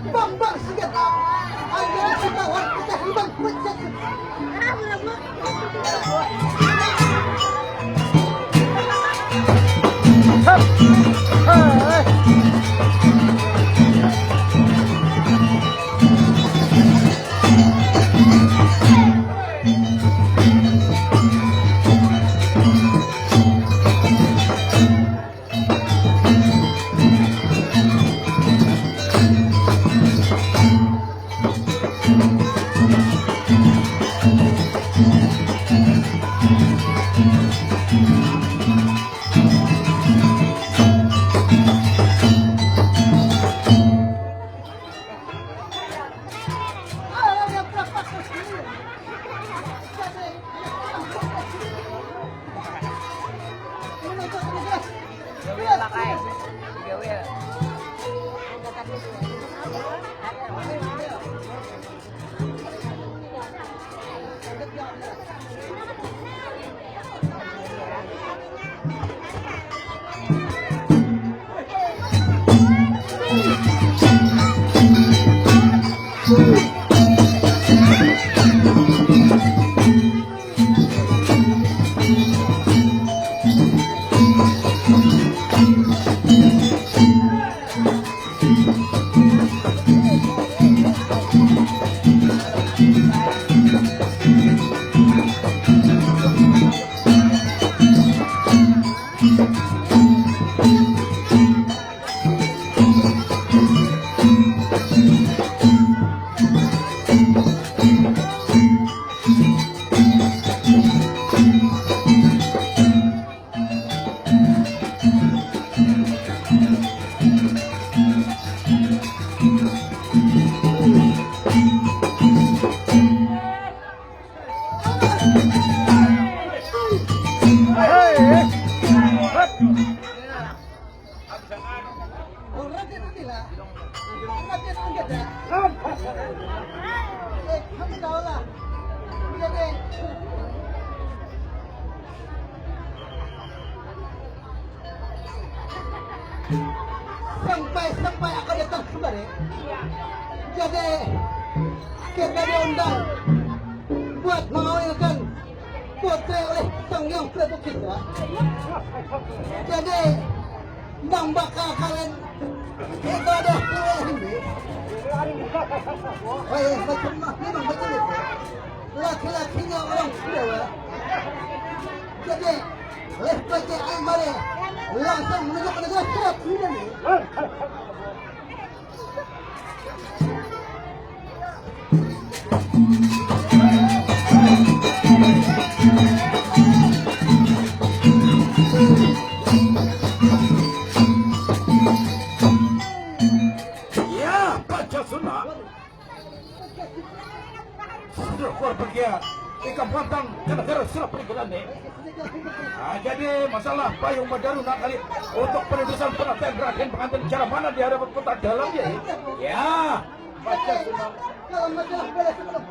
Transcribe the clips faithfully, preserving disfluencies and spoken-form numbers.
Bambang Sugata, Anggara Sikawan, Pecah Lubang, Pecah. Sampai-sampai aku datang kemari. Jadi, kita diundang buat mengawinkan putri oleh Sang Hyang Prabu kita. Jadi, nang bakal kalian itu ada dua ini. Oh iya, macam mah, memang betul itu. Laki-lakinya orang Jawa. Jadi, leh pakai aing mari langsung menuju ke negara Cina nih. Ya, Pancasila. Sudah keluar pergi ya. Ikam pantang ke negara sudah pergi nih. Nah, jadi masalah payung badaru nak kali untuk penutusan pengantin raden pengantin cara mana di hadapan kota dalam ya. Ya. Baca sudah. Kalau masalah bela sebelum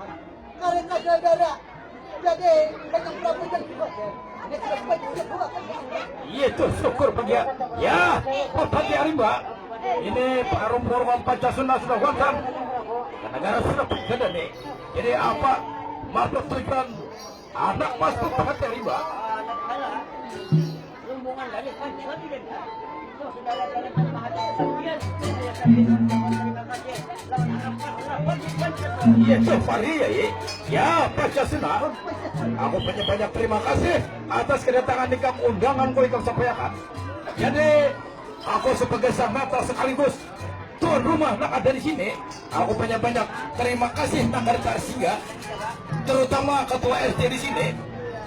karena saudara jadi banyak pelabuhan juga. Dia sudah banyak dia buat. Iya tuh syukur pergi ya. Ya, Pak Haji Arimba. Ini Pak Arum Purwan Pancasila sudah wangkam. Negara sudah pergi nih. Jadi apa maksud tujuan anak mas tu pahat dari ba? Iya, tuh Fahri ya, iya. Ya, Pancasila. Aku banyak-banyak terima kasih atas kedatangan ikam, undangan ku ikam sampaikan. Jadi, aku sebagai sang nata sekaligus tuan rumah nang ada di sini, aku banyak-banyak terima kasih nang kada tarsingga, terutama ketua R T di sini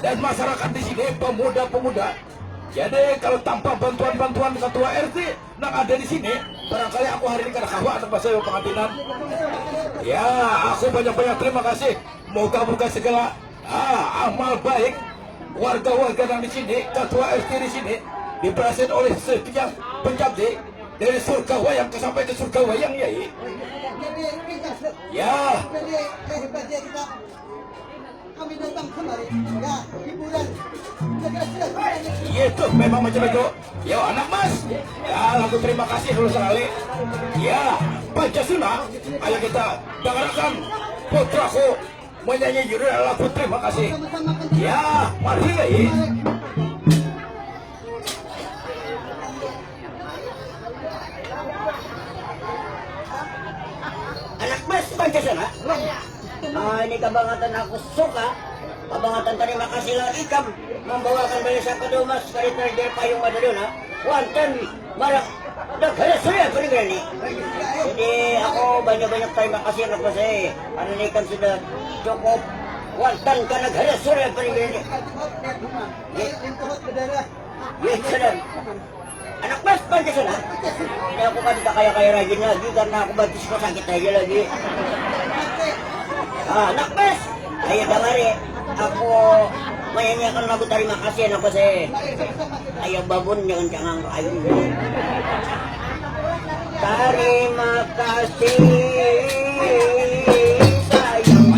dan masyarakat di sini, pemuda-pemuda. Jadi, kalau tanpa bantuan-bantuan ketua R T nang ada di sini, barangkali aku hari ini kada kawa nang bahasa pengantinan. Ya, aku banyak-banyak terima kasih. Moga-moga segala, ah, amal baik warga-warga nang di sini, ketua R T di sini, diberhasil oleh setiap pencabdi dari surga wayang ke sampai ke surga wayang, ya, i. Ya. Kami datang kemari, ya, hiburan. Segera, segera, segera. Iya, itu memang macam itu. Yo, anak mas. Ya, lagu terima kasih dulu sekali. Ya, Pancasila. Ayo kita dengarkan putraku menyanyi judul lagu terima kasih. Ya, mari, ya. Anak mas Pancasila. Ah, ini kabangatan aku suka. Kabangatan terima kasih lagi kam membawakan barisan kedua mas dari Raja Payung Madaluna. Wanten marak negara Surya Peringgani. Jadi aku banyak-banyak terima kasih anak mas eh. Karena ini kan sudah cukup wanten ke negara Surya Peringgani. Ya. Ya, sudah. Anak mas, Pancasila. Ini aku kada kaya-kaya rajin lagi karena aku batisku sakit aja lagi. Ah, anak mas, ayo damari. Aku menyanyiakan lagu terima kasih anak mas eh. Ayo babun jangan cangang ayo. Terima kasih sayang.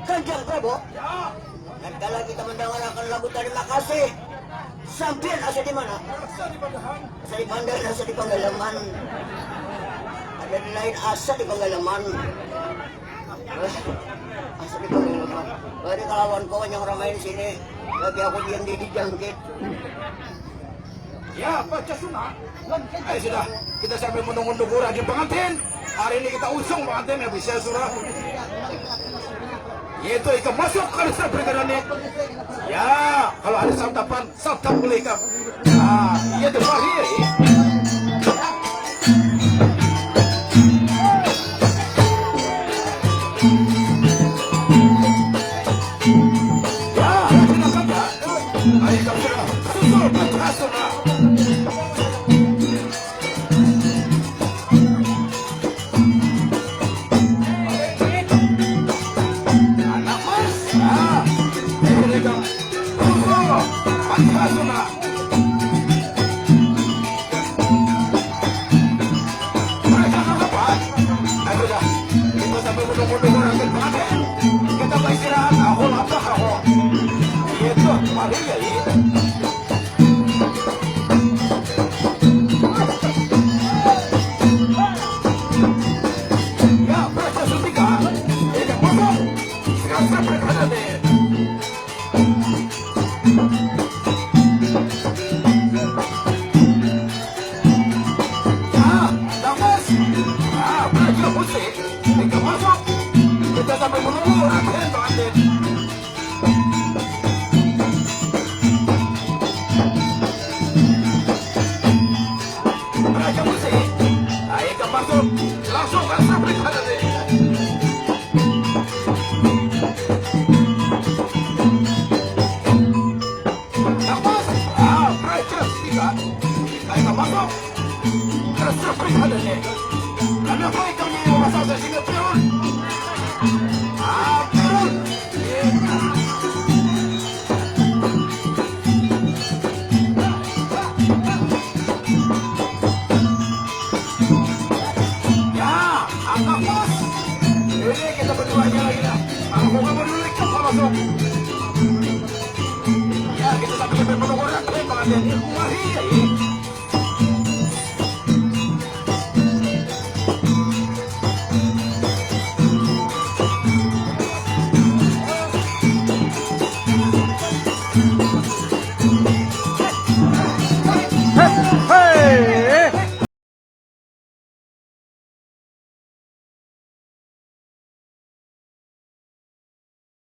Kanjeng Prabu, ya. Tatkala kita mendangarakan lagu terima kasih, sampiyan asa di mana? Asa di Pandahan. Asa di Pandahan, asa di Panggalaman. Ada di lain asa di Panggalaman. Asa di Panggalaman. Bari kalawan kawan yang ramai di sini. Lagi aku diam di dijangkit. Ya, baca sunnah. Ayo sudah, kita sambil menunggu-nunggu raja pengantin. Hari ini kita usung pengantin ya bisa surah. Yaitu ikam masuk ke desa perikanan nih. Ya, kalau ada santapan, santap boleh ikam. Nah, iya tuh, Fahri. Ya, silakan, ya. Ayo, ikam sudah susul ke desa surah. Anak mas, nah, ini kang, tunggu, pancasuna. Mereka kapan? Ayo dah, kita sambil menunggu-nunggu rakyat pengantin. Kita beristirahat, aku lapar aku. Itu, mari ya, ini. Ya, proses ketiga, ini kosong. Sekarang sampai pada nih. Ya, bagus. Ah, belajar musik. Ini kosong. Kita sampai menunggu, akhir pengantin. Raja Musi, ayo ke masuk, langsung ke sabrik hadapi. Dapat, ah, Raja Singa, ayo ke masuk, ke sabrik hadapi. Kenapa ikam ini masa saya singa turun? Ah, turun. Aku nggak mau dulu ikut kalau sok. Ya, kita sampai sampai menunggu ratu pengantin. Mari.